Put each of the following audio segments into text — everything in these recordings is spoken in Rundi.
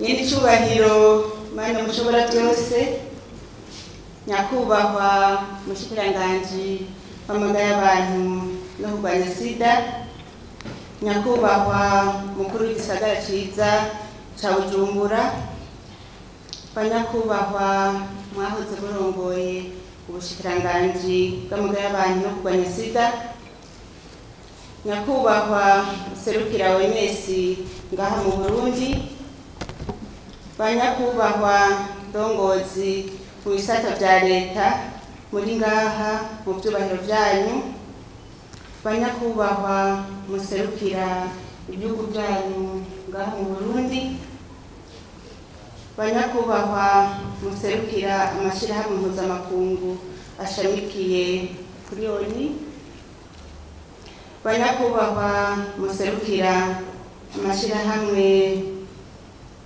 Nyenicubahiro Mana mushobora byose, nyakubahwa mushikiranganji w'amagara y'abantu no kurwanya sida, nyakubahwa mukuru w'igisagara ciza ca Bujumbura, banyakubahwa mwahoze murongoye ubushikiranganji bw'amagara y'abantu no kurwanya sida, nyakubahwa serukira OMS ngaha mu Burundi, banyakubahwa ndongozi mu bisata vya leta muri ngaha mu vyubahiro vyanyu, banyakubahwa muserukira ibihugu vyanyu ngaha mu Burundi, banyakubahwa muserukira amashirahamwe mpuzamakungu ashamikiye kuri ONU, banyakubahwa muserukira amashirahamwe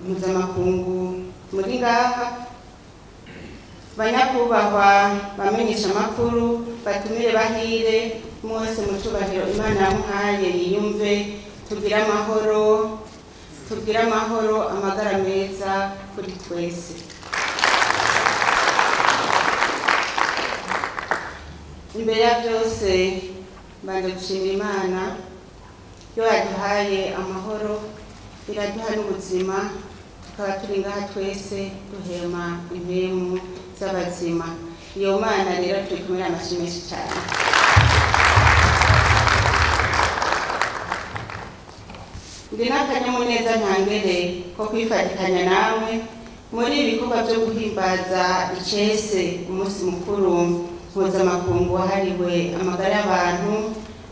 mpuzamakungu muri ngaha, banyakubahwa bamenyesha amakuru, batumire bahire mwese mu cubahiro Imana yamuhaye yiyumve, tugire amahoro, tugire amahoro, amagara meza kuri twese. Imbere ya byose mbanje gushimira Imana yo yaduhaye amahoro, iraduha n'ubuzima, tukaba turi ngaha twese duhema impemu z'abazima. Iyo Mana rero turi kumwe n'amashyi menshi cyane. Ndi n'akanyamuneza ntangere ko kwifatikanya namwe muri ibi bikorwa byo guhimbaza icese umunsi mukuru mpuzamakungu wahariwe amagara y'abantu,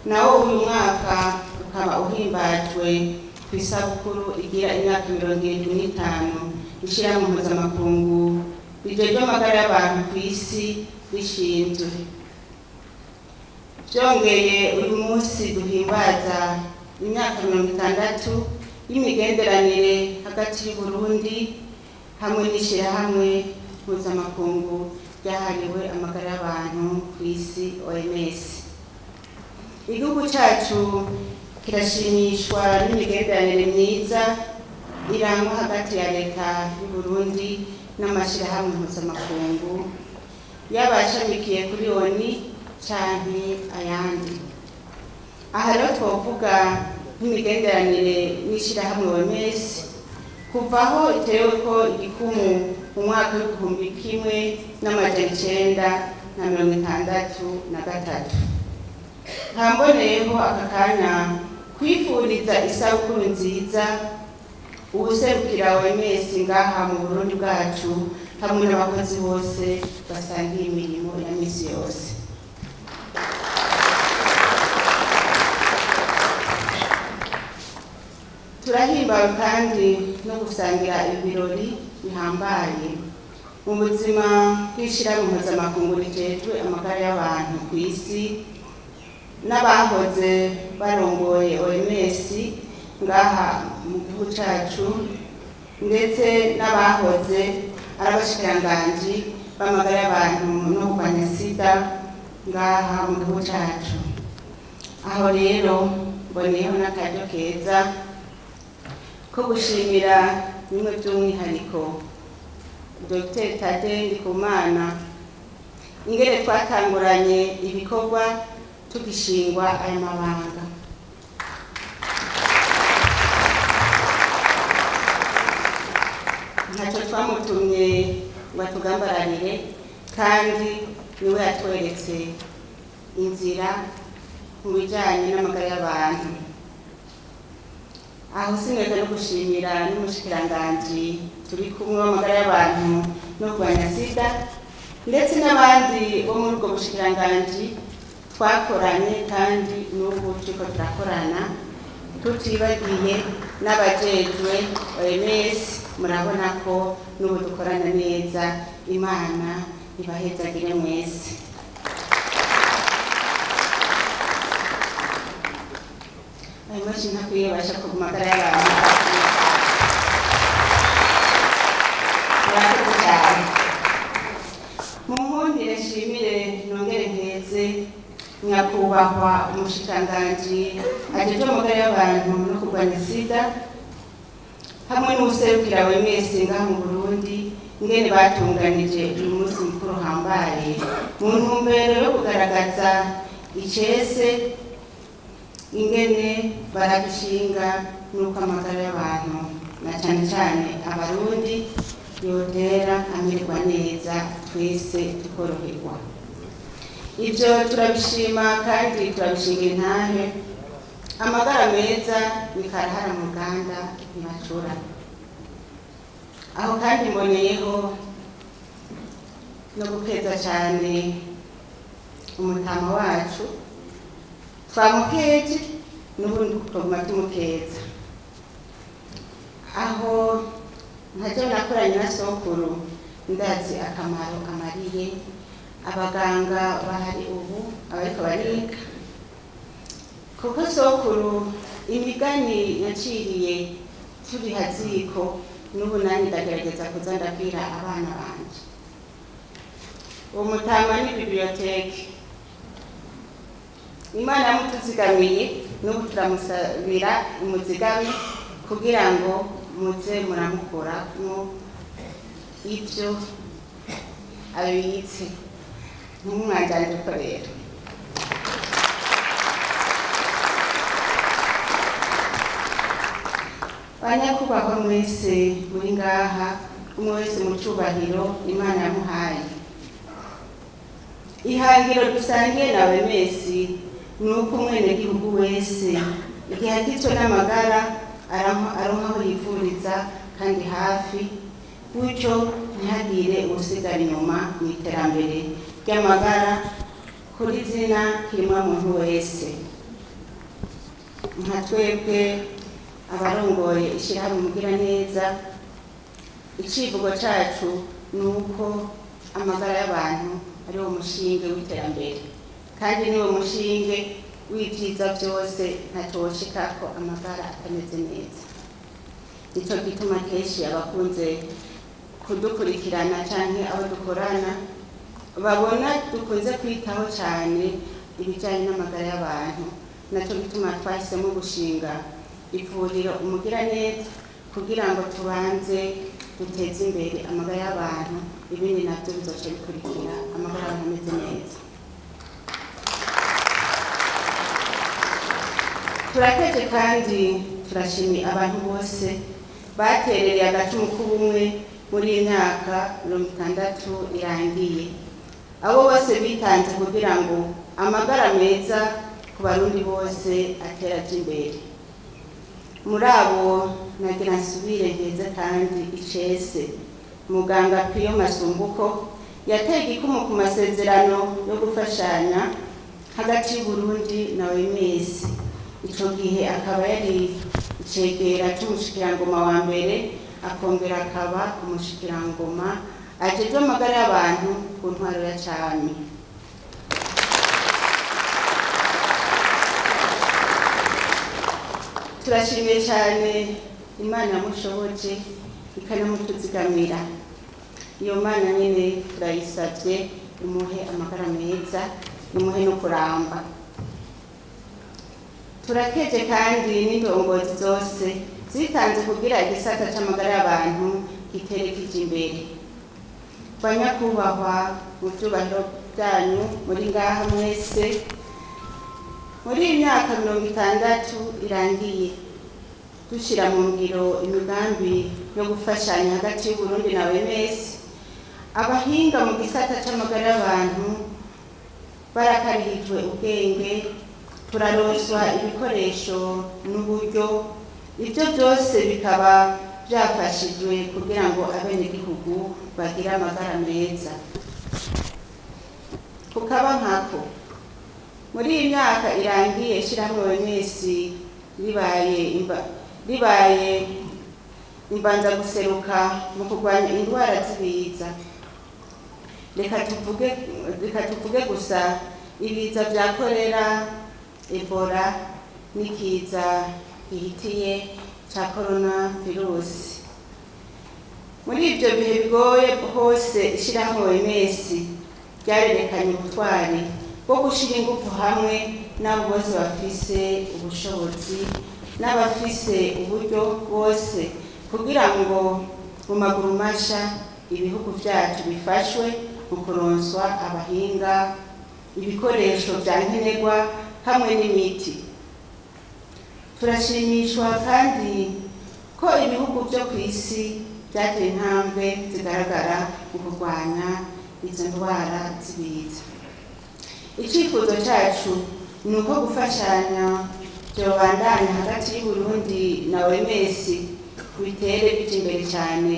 nawo uyu mwaka ukaba uhimbajwe ku isabukuru igira imyaka 75 ishirahamwe mpuzamakungu rijejwe amagara y'abantu ku isi rishinzwe. Vyongeye uyu munsi duhimbaza imyaka 60 y'imigenderanire hagati y'Uburundi hamwe n'ishirahamwe mpuzamakungu ryahariwe amagara y'abantu ku isi OMS. Igihugu cacu kirashimishwa n'imigenderanire myiza irangwa hagati ya leta y'Uburundi n'amashirahamwe mpuzamakungu yabashamikiye kuri ONU canke ayandi. Aha rero twovuga nk'imigenderanire n'ishirahamwe OMS kuva aho iteweko igikumu mu mwaka w'1963. Nkamboneyeho aka kanya kwifuriza isabukuru nziza uwuserukira OMS ngaha mu Burundi bwacu hamwe n'abakozi bose basangiye imirimo ya misi yose. Turahimbawe kandi no gusangira ibirori bihambaye mu buzima bw'ishirahamwe mpuzamakungu rijejwe amagara y'abantu ku isi n'abahoze barongoye OMS ngaha mu gihugu cacu, ndetse n'abahoze ari abashikiranganji b'amagara y'abantu no kurwanya sida ngaha mu gihugu cacu. Aho rero mboneyeho n'akaryo keza ko gushimira bimwe by'umwihariko Dr. Tade Ndikumana ingene twatanguranye ibikorwa tugishingwa aya mabanga. Ntacyo twamutumye ngo atugambaranire, kandi niwe yatweretse inzira mu bijanye n'amagara y'abantu. Aho sineka no gushimira n'umushikiranganji turi kumwe w'amagara y'abantu no kurwanya sida, ndetse n'abandi bo muri ubwo bushikiranganji twakoranye kandi n'ubu turiko turakorana, tutibagiye n'abajejwe OMS. Murabona ko n'ubu dukorana neza. Imana ibahezagire mwese. Ayo mashi ntakwiye basha ku magara y'abantu. Murakoze cyane. Munkundire nshimire nongere nkeze nyakubahwa umushikiranganji ajejwe amagara y'abantu no kurwanya sida hamwe n'uwuserukira OMS ngaha mu Burundi ingene batunganije uyu munsi mukuru uhambaye mu ntumbero yo kugaragaza icese ingene baragishinga n'uko amagara y'abantu na cane cane abarundi yotera amererwa neza twese tukoroherwa. Ivyo turabishima kandi turabishinga intahe. Amagara meza ni karahara mu ruganda ntibacura. Aho kandi mboneyeho no gukeza cane umutama wacu twamukeje n'ubundi tuguma tumukeza. Aho ntajo nakoranye na sokuru ndazi akamaro amariye abaganga bahari ubu abariko bariga, kuko sokuru imigani yaciriye turi haziko n'ubu nani ndagerageza kuza ndabwira abana banje. Uwo mutama ni biblioteke Imana yamutuzigamiye n'ubu turamusabira imuzigame kugira ngo muze muramukuramwo ivyo abibitse ntumwanjanjeko rero. Banyakubahwa mwese muri ngaha, umwe wese mu cubahiro Imana yamuhaye. Ihangiro dusangiye na OMS ni uko umwenegihugu wese igihe agizwe n'amagara aronka aho yivuriza kandi hafi, gutyo ntihagire uwusigara inyuma mu iterambere ry'amagara kuri zina kiremwa muntu wese. Nka twebwe abarongoye ishirahamwe Mugiraneza, icivugo cacu ni uko amagara y'abantu ari wo mushinge w'iterambere, kandi niwo mushinge w'ivyiza vyose, ntaco woshikako amagara atameze neza. Nico gituma kenshi abakunze kudukurikirana canke abo dukorana babona dukunze kwitaho cane ibijanye n'amagara y'abantu. Naco gituma twahisemo gushinga ivuriro Umugiraneza kugira ngo tubanze duteze imbere amagara y'abantu, ibindi navyo bizoca bikurikira amagara y'abantu ameze neza. Turakeje kandi turashimiye abantu bose baterereye agacumu k'ubumwe muri iyi myaka 60 irangiye. Abo bose bitanze kugira ngo amagara meza ku barundi bose ateraje imbere. Muri abo nagira nsubire nkeze kandi icese muganga Piyo Masumbuko yateye igikumu ku masezerano yo gufashanya hagati y'Uburundi na OMS. Ico gihe akaba yari icegera c'umushikirangoma wa mbere, akongera akaba umushikirangoma ajejwe amagara y'abantu ku ntwaro ya cami. Turashimiye cyane Imana yamushoboje ikanamutuzigamira. Iyo Mana nyene turayisavye imuhe amagara meza, imuhe no kuramba. Turakeje kandi n'indongozi zose zitanze kugira igisata c'amagara y'abantu giterekeje imbere. Banyakubahwa mu vyubahiro byanyu muri ngaha mwese, muri iyi myaka 60 irangiye dushira mu ngiro imigambi yo gufashanya hagati y'Uburundi na OMS, abahinga mu gisata c'amagara y'abantu barakarihirijwe ubwenge, turaronswa ibikoresho n'uburyo, ivyo byose bikaba byafashijwe kugira ngo abenegihugu bagire amagara meza. Kukaba nkako muri iyi myaka irangiye ishirahamwe OMS ribaye imbanza guseruka mu kurwanya indwara z'ibiza. Reka tuvuge gusa ibiza vya kolera, Ebola n'ikiza gihitiye ca corona virus. Muri ivyo bihe bigoye hose ishirahamwe OMS ryarerekanye ubutwari bwo gushira ingufu hamwe n'abo bose bafise ubushobozi n'abafise uburyo bwose kugira ngo mu maguru masha ibihugu vyacu bifashwe mu kuronswa abahinga, ibikoresho vya nkenerwa hamwe n'imiti. Turashimishwa kandi ko ibihugu vyo kw'isi vyateye intambwe zigaragara mu kurwanya izo ndwara z'ibiza. Icifuzo cacu ni uko gufashanya vyobandanya hagati y'Uburundi na OMS bitere bija imbere cane,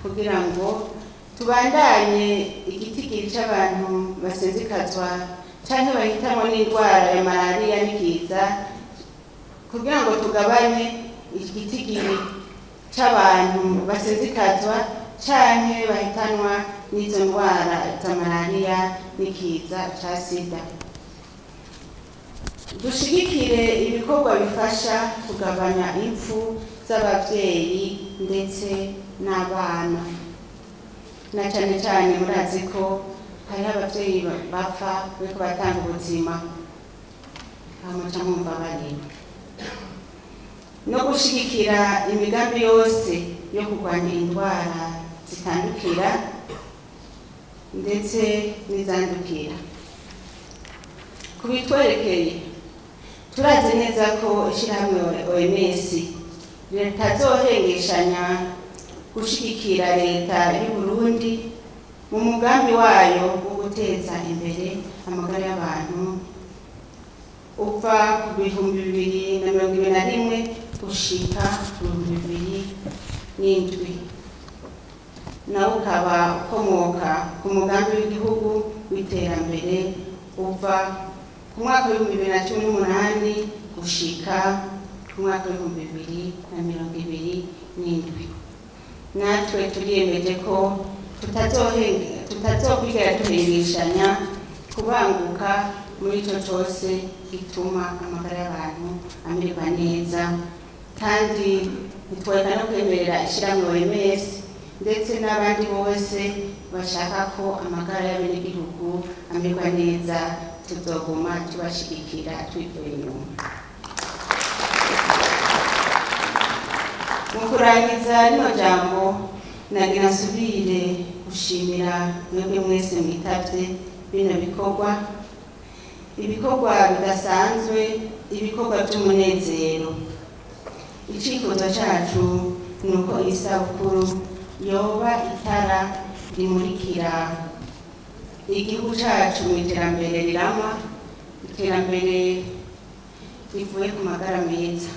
kugira ngo tubandanye igitigiri c'abantu basenzekazwa canke bahitanwa n'indwara ya malariya n'ikiza, kugira ngo tugabanye igitigiri c'abantu basenzekazwa canke bahitanwa n'izo ndwara za malariya n'ikiza ca sida. Dushigikire ibikorwa bifasha kugabanya impfu z'abavyeyi ndetse n'abana, na cane cane murazi ko hariho abavyeyi bapfa bariko batanga ubuzima, amuca mwumva barira. No gushigikira imigambi yose yo kurwanya indwara zitandukira ndetse n'izandukira. Kubitwerekeye, turazi neza ko ishirahamwe OMS ritazohengeshanya gushigikira leta y'u Burundi mu mugambi wayo wo guteza imbere amagara y'abantu uva ku 2021 gushika ku 2007, nawo ukaba ukomoka ku mugambi w'igihugu w'iterambere uva ku mwaka w'2018 gushika ku mwaka w'2027. Natwe turiyemeje ko tutazokwigera duhengeshanya kubanguka muri ico cose gituma amagara y'abantu amererwa neza, kandi ntitworeka no kwemerera ishirahamwe OMS ndetse n'abandi bose bashaka ko amagara y'abenegihugu amererwa neza, tuzoguma tubashigikira twivuye inyuma. Mu kurangiza rino jambo, nagira nsubire gushimira mwebwe mwese mwitavye bino bikorwa, ibikorwa bidasanzwe, ibikorwa vy'umunezero. Icifuzo cacu ni uko isabukuru yoba itara rimurikira igihugu cacu mu iterambere rirama, iterambere rivuye ku magara meza.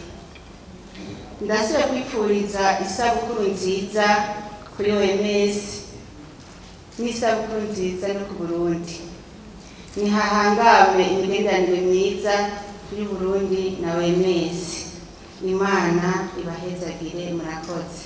Ndasubira kwipfuriza isabukuru nziza kuri OMS n'isabukuru nziza no ku Burundi. Nihahangame imigenderanire myiza y'u Burundi na OMS. Imana ibahezagire, murakoze.